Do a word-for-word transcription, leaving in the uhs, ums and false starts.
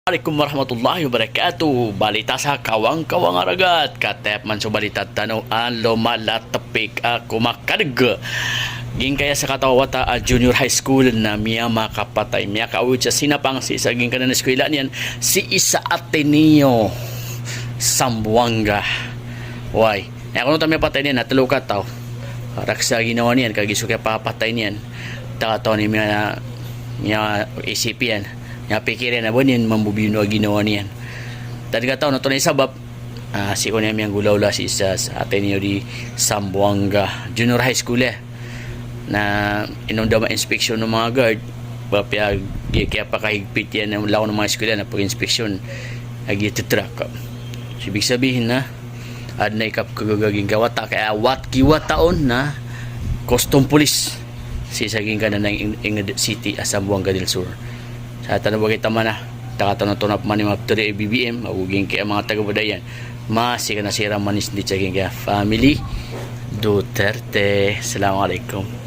Assalamualaikum warahmatullahi wabarakatuh. Balita sa kawang-kawang a ragat. Kataya pman so balita tano a lomalatepik a komakadeg. Giyangkaya sakataw a wata a junior high school na miyamakapatay, miyakaawid sa sinapang sii sa giyangkanan a eskwela niyan, sii sa Ateneo Zamboanga. Wai. Aya kon oto a miyapatay niyan na telo kataw. Raksa ginawa niyan, kagiya so kiyapapatay niyan, takataw niyan miya, miyaisip iyan, miyapikir iyan a ba niyan mambo biyano a ginawa niyan. Tad kataw na oto na i sabap, ah, sii ko niyan miyanggolawla sii sa, sa Ateneo di Zamboanga Junior High School, eh. Na inondam a inspeksyon o manga guard, ba piya, gi-, kiyapakahigpit iyan a lawan o manga eskwela na pag-inspeksyon a giya tetrak. So, ibig sabihin na adn a ikapkhagaga giyangkai a wata, ka aya wat-, kiwata on na custom police sii sa giyangkanan a Ing-, Inged City a Zamboanga del Sur. Sa tano ba giyangkai a mana, takataw na oto na pman i mapteri a B B M ago giyangkai a manga taga Badayan. Masi ka na siran manisdi sa giyangkai a family Duterte. Assalamualaikum.